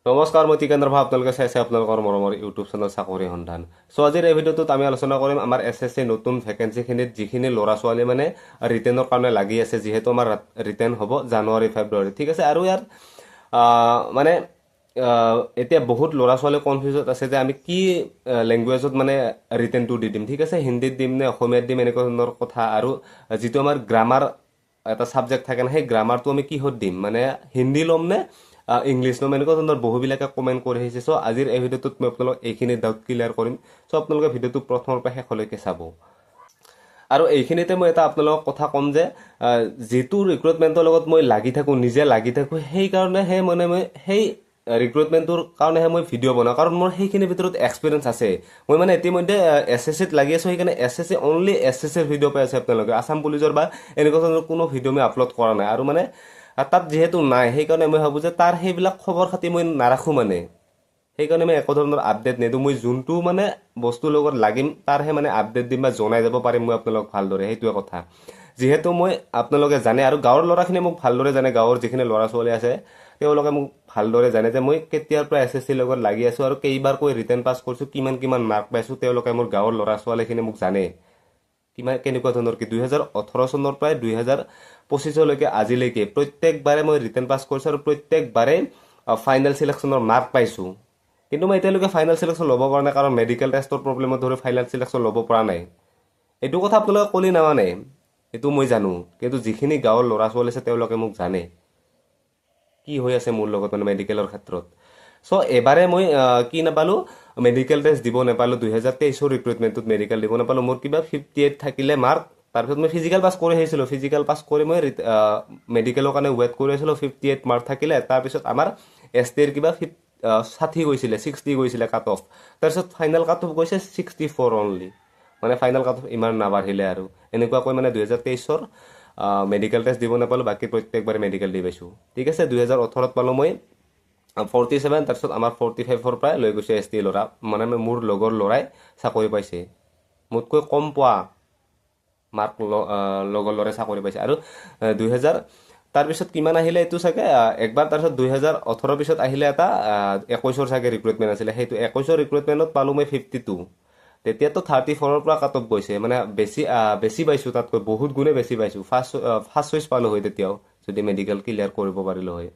নমস্কাৰ, মই টিকেন্দ্ৰ ভাৱ। আপোনালোকে চাইছে আপোনালোকৰ মৰমৰ ইউটিউব চেনেল চাকৰি সন্ধান। চ' আজিৰ এই ভিডিঅ'টোত আমি আলোচনা কৰিম আমাৰ এছএছচি নতুন ভেকেঞ্চিখিনিত যিখিনি ল'ৰা ছোৱালী মানে ৰিটেনৰ কাৰণে লাগি আছে, যিহেতু আমাৰ ৰিটেন হ'ব জানুৱাৰী, ফেব্ৰুৱাৰী, ঠিক আছে। আৰু ইয়াৰ মানে এতিয়া বহুত ল'ৰা ছোৱালী কনফিউজত আছে যে আমি কি লেংগুৱেজত মানে ৰিটেনটো দি দিম, ঠিক আছে, হিন্দীত দিম নে অসমীয়াত দিম, এনেকুৱা ধৰণৰ কথা। আৰু যিটো আমাৰ গ্ৰামাৰ এটা ছাবজেক্ট থাকে ন, সেই গ্ৰামাৰটো আমি কিহত দিম, মানে হিন্দী ল'ম নে ইংলিছ ল'ম, এনেকুৱা ধৰণৰ বহুবিলাকে কমেণ্ট কৰি আহিছে। চ' আজিৰ এই ভিডিঅ'টোত মই আপোনালোক এইখিনি ডাউট ক্লিয়াৰ কৰিম। চ' আপোনালোকে ভিডিঅ'টো প্ৰথমৰ পৰা শেষলৈকে চাব। আৰু এইখিনিতে মই এটা আপোনালোকক কথা ক'ম যে যিটো ৰিক্ৰুটমেণ্টৰ লগত মই লাগি থাকোঁ, নিজে লাগি থাকোঁ, সেইকাৰণেহে মানে মই সেই ৰিক্ৰুটমেণ্টটোৰ কাৰণেহে মই ভিডিঅ' বনাওঁ, কাৰণ মোৰ সেইখিনিৰ ভিতৰত এক্সপিৰিয়েঞ্চ আছে। মই মানে ইতিমধ্যে এছএছচিত লাগি আছোঁ, সেইকাৰণে এছএছচি, অনলি এছএছচিৰ ভিডিঅ' পাই আছে আপোনালোকে। আছাম পুলিচৰ বা এনেকুৱা ধৰণৰ কোনো ভিডিঅ' মই আপলোড কৰা নাই। আৰু মানে তাত যিহেতু নাই, সেইকাৰণে মই ভাবোঁ যে তাৰ সেইবিলাক খবৰ খাতি মই নাৰাখোঁ মানে, সেইকাৰণে মই একো ধৰণৰ আপডেট নিদিওঁ। মই যোনটো মানে বস্তুৰ লগত লাগিম, তাৰহে মানে আপডেট দিম বা জনাই যাব পাৰিম মই আপোনালোকক ভালদৰে, সেইটোৱে কথা। যিহেতু মই আপোনালোকে জানে আৰু গাঁৱৰ ল'ৰাখিনি মোক ভালদৰে জানে, গাঁৱৰ যিখিনি ল'ৰা ছোৱালী আছে তেওঁলোকে মোক ভালদৰে জানে যে মই কেতিয়াৰ পৰা এছএছচিৰ লগত লাগি আছোঁ আৰু কেইবাৰকৈ ৰিটেন পাছ কৰিছোঁ, কিমান কিমান মাৰ্ক পাইছোঁ। তেওঁলোকে, মোৰ গাঁৱৰ ল'ৰা ছোৱালীখিনি মোক জানে কিমান কেনেকুৱা ধৰণৰ কি। 2018 চনৰ পৰাই 2025লৈকে, আজিলৈকে প্ৰত্যেকবাৰে মই ৰিটেন পাছ কৰিছোঁ আৰু প্ৰত্যেকবাৰে ফাইনেল চিলেকশ্যনৰ মাৰ্ক পাইছোঁ। কিন্তু মই এতিয়ালৈকে ফাইনেল চিলেকশ্যন ল'ব পৰা নাই, কাৰণ মেডিকেল টেষ্টৰ প্ৰব্লেমত ধৰি ফাইনেল চিলেকশ্যন ল'ব পৰা নাই। এইটো কথা আপোনালোকে ক'লে নামানে, এইটো মই জানো। কিন্তু যিখিনি গাঁৱৰ ল'ৰা ছোৱালী আছে, তেওঁলোকে মোক জানে কি হৈ আছে মোৰ লগত মানে মেডিকেলৰ ক্ষেত্ৰত। চ' এবাৰে মই কি নাপালোঁ, মেডিকেল টেষ্ট দিব নাপালোঁ। 2023ৰ ৰিক্ৰুটমেণ্টটোত মেডিকেল দিব নাপালোঁ। মোৰ কিবা 58 থাকিলে মাৰ্ক। তাৰপিছত মই ফিজিকেল পাছ কৰি আহিছিলোঁ। ফিজিকেল পাছ কৰি মই মেডিকেলৰ কাৰণে ৱেইট কৰি আছিলোঁ। 58 মাৰ্ক থাকিলে। তাৰপিছত আমাৰ এছটিৰ কিবা 60 গৈছিলে, 60 গৈছিলে কাট অফ। তাৰপিছত ফাইনেল কাট অফ গৈছে 64 অনলি, মানে ফাইনেল কাট অফ ইমান নাবাঢ়িলে। আৰু এনেকুৱাকৈ মানে 2023ৰ মেডিকেল টেষ্ট দিব নাপালোঁ, বাকী প্ৰত্যেকবাৰে মেডিকেল দি পাইছোঁ, ঠিক আছে। 2018ত পালোঁ মই 47। তাৰপিছত আমাৰ 45ৰ পৰাই লৈ গৈছে এছটি ল'ৰা, মানে মোৰ লগৰ ল'ৰাই চাকৰি পাইছে। মোতকৈ কম পোৱা মাৰ্ক লগৰ ল'ৰাই চাকৰি পাইছে। আৰু 2000 তাৰপিছত কিমান আহিলে এইটো চাগে একবাৰ। তাৰপিছত 2018ৰ পিছত আহিলে এটা 21ৰ চাগে ৰিক্ৰুটমেণ্ট আছিলে। সেইটো 21ৰ ৰিক্ৰুটমেণ্টত পালোঁ মই 52। তেতিয়াতো 34ৰ পৰা কাট অফ গৈছে, মানে বেছি বেছি পাইছোঁ, তাতকৈ বহুত গুণে বেছি পাইছোঁ। ফাৰ্ষ্ট ফাৰ্ষ্ট চইচ পালোঁ হয় তেতিয়াও, যদি মেডিকেল ক্লিয়াৰ কৰিব পাৰিলোঁ হয়।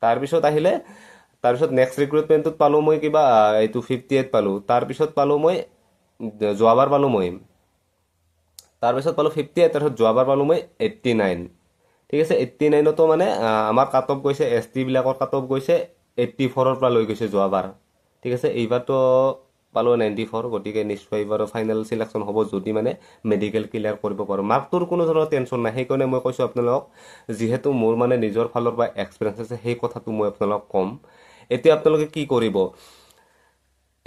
তাৰপিছত আহিলে, তাৰপিছত নেক্সট ৰিক্ৰুটমেণ্টটোত পালোঁ মই কিবা এইটো 58 পালোঁ। তাৰপিছত পালোঁ মই যোৱাবাৰ পালোঁ মই, তাৰপিছত পালোঁ 58। তাৰপিছত যোৱাবাৰ পালোঁ মই 89, ঠিক আছে। 89তো মানে আমাৰ কাট অফ গৈছে, এছটিবিলাকৰ কাট অফ গৈছে 84ৰ পৰা লৈ গৈছে যোৱাবাৰ, ঠিক আছে। এইবাৰতো পালোঁ 94। গতিকে নিশ্চয় এইবাৰো ফাইনেল চিলেকশ্যন হ'ব, যদি মানে মেডিকেল ক্লিয়াৰ কৰিব পাৰোঁ। মাৰ্কটোৰ কোনো ধৰণৰ টেনশ্যন নাই। সেইকাৰণে মই কৈছোঁ আপোনালোকক, যিহেতু মোৰ মানে নিজৰ ফালৰ পৰা এক্সপিৰিয়েঞ্চ আছে, সেই কথাটো মই আপোনালোকক ক'ম। এতিয়া আপোনালোকে কি কৰিব?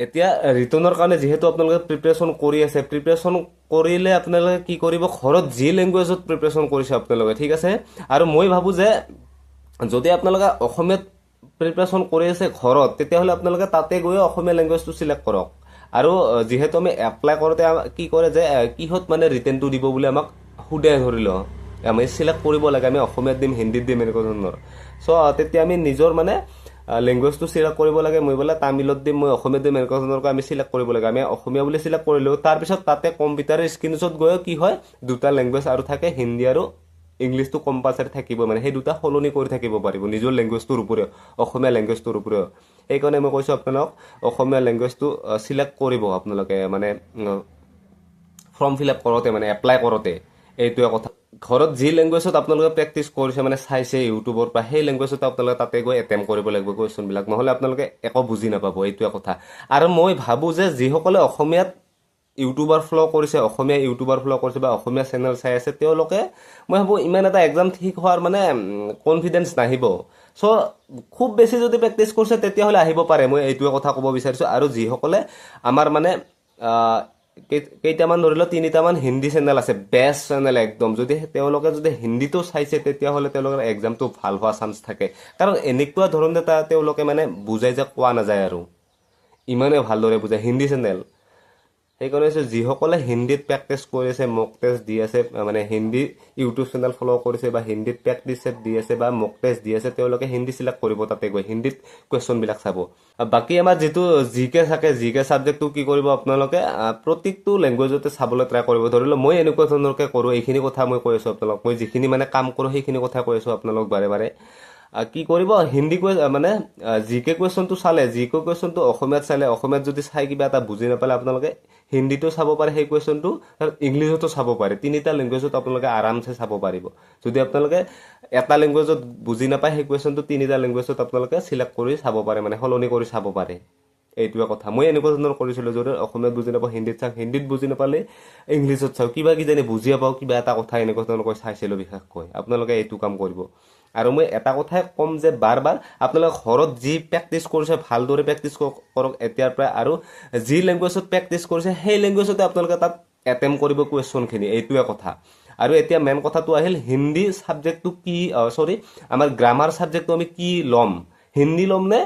এতিয়া ৰিটেনৰ কাৰণে যিহেতু আপোনালোকে প্ৰিপেৰেশ্যন কৰি আছে, প্ৰিপেৰেশ্যন কৰিলে আপোনালোকে কি কৰিব? ঘৰত যি লেংগুৱেজত প্ৰিপেৰেশ্যন কৰিছে আপোনালোকে, ঠিক আছে। আৰু মই ভাবোঁ যে যদি আপোনালোকে অসমীয়াত প্ৰিপেৰেশ্যন কৰি আছে ঘৰত, তেতিয়াহ'লে আপোনালোকে তাতে গৈ অসমীয়া লেংগুৱেজটো চিলেক্ট কৰক। আৰু যিহেতু আমি এপ্লাই কৰোঁতে কি কৰে যে কিহত মানে ৰিটেনটো দিব বুলি আমাক সোধে, ধৰি লওঁ আমি চিলেক্ট কৰিব লাগে, আমি অসমীয়াত দিম, হিন্দীত দিম, এনেকুৱা ধৰণৰ। চ' তেতিয়া আমি নিজৰ মানে লেংগুৱেজটো চিলেক্ট কৰিব লাগে। মই বোলে তামিলত দিম, মই অসমীয়াত দিম, এনেকুৱা ধৰণৰকৈ আমি চিলেক্ট কৰিব লাগে। আমি অসমীয়া বুলি চিলেক্ট কৰিলোঁ। তাৰপিছত তাতে কম্পিউটাৰৰ স্ক্ৰীণত গৈও কি হয়, দুটা লেংগুৱেজ আৰু থাকে, হিন্দী আৰু ইংলিছটো কম্পালচাৰী থাকিব। মানে সেই দুটা সলনি কৰি থাকিব পাৰিব নিজৰ লেংগুৱেজটোৰ উপৰিও, অসমীয়া লেংগুৱেজটোৰ উপৰিও। সেইকাৰণে মই কৈছোঁ আপোনালোক অসমীয়া লেংগুৱেজটো চিলেক্ট কৰিব আপোনালোকে মানে ফৰ্ম ফিল আপ কৰোঁতে, মানে এপ্লাই কৰোঁতে, এইটোৱে কথা। ঘৰত যি লেংগুৱেজত আপোনালোকে প্ৰেক্টিচ কৰিছে, মানে চাইছে ইউটিউবৰ পৰা, সেই লেংগুৱেজত আপোনালোকে তাতে গৈ এটেম্প কৰিব লাগিব কুৱেশ্যনবিলাক, নহ'লে আপোনালোকে একো বুজি নাপাব, এইটোৱে কথা। আৰু মই ভাবোঁ যে যিসকলে অসমীয়াত ইউটিউবাৰ ফ'ল' কৰিছে, অসমীয়া ইউটিউবাৰ ফ'ল' কৰিছে বা অসমীয়া চেনেল চাই আছে, তেওঁলোকে মই ভাবোঁ ইমান এটা এক্সাম ঠিক হোৱাৰ মানে কনফিডেঞ্চ নাহিব। চ' খুব বেছি যদি প্ৰেক্টিচ কৰিছে, তেতিয়াহ'লে আহিব পাৰে, মই এইটোৱে কথা ক'ব বিচাৰিছোঁ। আৰু যিসকলে আমাৰ মানে কেইটামান, ধৰি লওক তিনিটামান হিন্দী চেনেল আছে, বেষ্ট চেনেল একদম, যদি তেওঁলোকে যদি হিন্দীটো চাইছে, তেতিয়াহ'লে তেওঁলোকৰ এক্সামটো ভাল হোৱা চান্স থাকে, কাৰণ এনেকুৱা ধৰণে এটা তেওঁলোকে মানে বুজাই যে কোৱা নাযায় আৰু ইমানে ভালদৰে বুজায় হিন্দী চেনেল। সেইকাৰণে হৈছে যিসকলে হিন্দীত প্ৰেক্টিচ কৰিছে, মক টেষ্ট দি আছে, মানে হিন্দী ইউটিউব চেনেল ফ'ল' কৰিছে বা হিন্দীত প্ৰেক্টিচ ছেট দি আছে বা মক টেষ্ট দি আছে, তেওঁলোকে হিন্দী চিলেক্ট কৰিব, তাতে গৈ হিন্দীত কুৱেশ্যনবিলাক চাব। বাকী আমাৰ যিটো জি কে থাকে, জি কে ছাবজেক্টটো কি কৰিব আপোনালোকে? প্ৰত্যেকটো লেংগুৱেজতে চাবলৈ ট্ৰাই কৰিব। ধৰি লওক মই এনেকুৱা ধৰণৰকৈ কৰোঁ, এইখিনি কথা মই কৈ আছোঁ আপোনালোক, মই যিখিনি মানে কাম কৰোঁ সেইখিনি কথা কৈ আছোঁ আপোনালোক বাৰে বাৰে। কি কৰিব? হিন্দী মানে জি কে কুৱেশ্যনটো চালে, জি কে কুৱেশ্যনটো অসমীয়াত চালে, অসমীয়াত যদি চাই কিবা এটা বুজি নাপালে আপোনালোকে হিন্দীতো চাব পাৰে সেই কুৱেশ্যনটো, আৰু ইংলিছতো চাব পাৰে। তিনিটা লেংগুৱেজত আপোনালোকে আৰামছে চাব পাৰিব। যদি আপোনালোকে এটা লেংগুৱেজত বুজি নাপায় সেই কুৱেশ্যনটো, তিনিটা লেংগুৱেজত আপোনালোকে চিলেক্ট কৰি চাব পাৰে, মানে সলনি কৰি চাব পাৰে। এইটোৱে কথা। মই এনেকুৱা ধৰণৰ কৰিছিলোঁ, যদি অসমীয়াত বুজি নাপাওঁ হিন্দীত চাওঁ, হিন্দীত বুজি নাপালে ইংলিছত চাওঁ, কিবা কিজানি বুজিয়ে পাওঁ কিবা এটা কথা, এনেকুৱা ধৰণকৈ চাইছিলোঁ বিশেষকৈ। আপোনালোকে এইটো কাম কৰিব। আৰু মই এটা কথাই ক'ম যে বাৰ বাৰ আপোনালোকে ঘৰত যি প্ৰেক্টিচ কৰিছে ভালদৰে প্ৰেক্টিচ কৰক এতিয়াৰ পৰা, আৰু যি লেংগুৱেজত প্ৰেক্টিচ কৰিছে সেই লেংগুৱেজতে আপোনালোকে তাত এটেম্প কৰিব কুৱেশ্যনখিনি। এইটোৱে কথা। আৰু এতিয়া মেইন কথাটো আহিল, হিন্দী ছাবজেক্টটো কি, চৰি, আমাৰ গ্ৰামাৰ ছাবজেক্টটো আমি কি ল'ম? হিন্দী ল'ম নে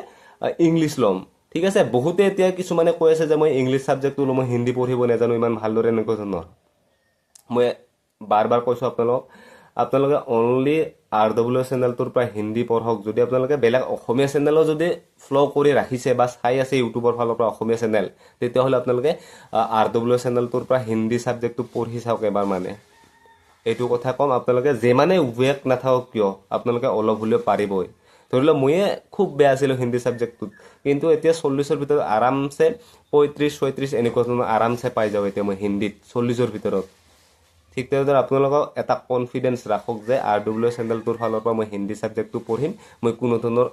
ইংলিছ ল'ম? ঠিক আছে, বহুতে এতিয়া কিছুমানে কৈ আছে যে মই ইংলিছ ছাবজেক্টটো ল'ম, মই হিন্দী পঢ়িব নাজানো ইমান ভালদৰে, এনেকুৱা ধৰণৰ। মই বাৰ বাৰ কৈছোঁ আপোনালোকক, আপোনালোকে অনলি আৰ ডব্লিউ চেনেলটোৰ পৰা হিন্দী পঢ়ক। যদি আপোনালোকে বেলেগ অসমীয়া চেনেলো যদি ফ'ল' কৰি ৰাখিছে বা চাই আছে ইউটিউবৰ ফালৰ পৰা অসমীয়া চেনেল, তেতিয়াহ'লে আপোনালোকে আৰ ডব্লিউ চেনেলটোৰ পৰা হিন্দী ছাবজেক্টটো পঢ়ি চাওক এবাৰ। মানে এইটো কথা ক'ম, আপোনালোকে যিমানে ৱেক নাথাকক কিয় আপোনালোকে অলপ হ'লেও পাৰিবই। ধৰি লওক ময়ে খুব বেয়া আছিলোঁ হিন্দী ছাবজেক্টটোত, কিন্তু এতিয়া 40ৰ ভিতৰত আৰামছে 35, 36 এনেকুৱা ধৰণৰ আৰামছে পাই যাওঁ এতিয়া মই হিন্দীত 40ৰ ভিতৰত। ঠিক তেনেদৰে আপোনালোকক এটা কনফিডেঞ্চ ৰাখক যে আৰ ডব্লিউ চেনেলটোৰ ফালৰ পৰা মই হিন্দী ছাবজেক্টটো পঢ়িম, মই কোনো ধৰণৰ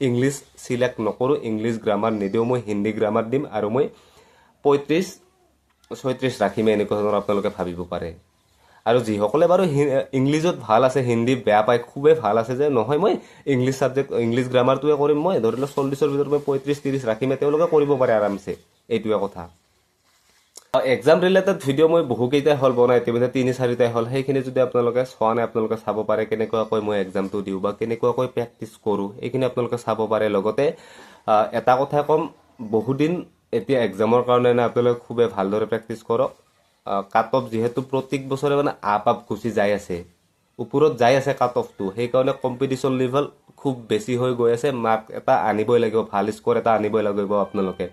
ইংলিছ চিলেক্ট নকৰোঁ, ইংলিছ গ্ৰামাৰ নিদিওঁ, মই হিন্দী গ্ৰামাৰ দিম আৰু মই 35, 36 ৰাখিমেই, এনেকুৱা ধৰণৰ আপোনালোকে ভাবিব পাৰে। আৰু যিসকলে বাৰু ইংলিছত ভাল আছে, হিন্দী বেয়া পায়, খুবেই ভাল আছে যে নহয় মই ইংলিছ ছাবজেক্ট, ইংলিছ গ্ৰামাৰটোৱে কৰিম, মই ধৰি লওক 40ৰ ভিতৰত মই 35, 30 ৰাখিমেই, তেওঁলোকে কৰিব পাৰে আৰামছে। এইটোৱে কথা। এক্সাম ৰিলেটেড ভিডিঅ' মই বহুকেইটাই হ'ল বনাই, ইতিমধ্যে তিনি চাৰিটাই হ'ল। সেইখিনি যদি আপোনালোকে চোৱা নাই, আপোনালোকে চাব পাৰে, কেনেকুৱাকৈ মই এক্সামটো দিওঁ বা কেনেকুৱাকৈ প্ৰেক্টিচ কৰোঁ, এইখিনি আপোনালোকে চাব পাৰে। লগতে এটা কথা ক'ম, বহুদিন এতিয়া এক্সামৰ কাৰণে নাই, আপোনালোকে খুবেই ভালদৰে প্ৰেক্টিচ কৰক। কাট অফ যিহেতু প্ৰত্যেক বছৰে মানে আপ আপ গুচি যাই আছে, ওপৰত যাই আছে কাট অফটো, সেইকাৰণে কম্পিটিশ্যন লেভেল খুব বেছি হৈ গৈ আছে। মাৰ্ক এটা আনিবই লাগিব, ভাল স্ক'ৰ এটা আনিবই লাগিব আপোনালোকে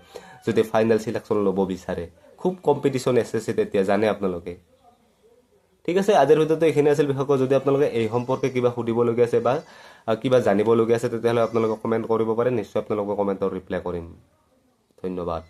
যদি ফাইনেল চিলেকশ্যন ল'ব বিচাৰে। খুব কম্পিটিশ্যন এছ এছ চিত এতিয়া, জানে আপোনালোকে। ঠিক আছে, আজিৰ ভিডিঅ'টো এইখিনি আছিল। বিশেষকৈ যদি আপোনালোকে এই সম্পৰ্কে কিবা সুধিবলগীয়া আছে বা কিবা জানিবলগীয়া আছে, তেতিয়াহ'লে আপোনালোকে কমেণ্ট কৰিব পাৰে। নিশ্চয় আপোনালোকৰ কমেণ্টৰ ৰিপ্লাই কৰিম। ধন্যবাদ।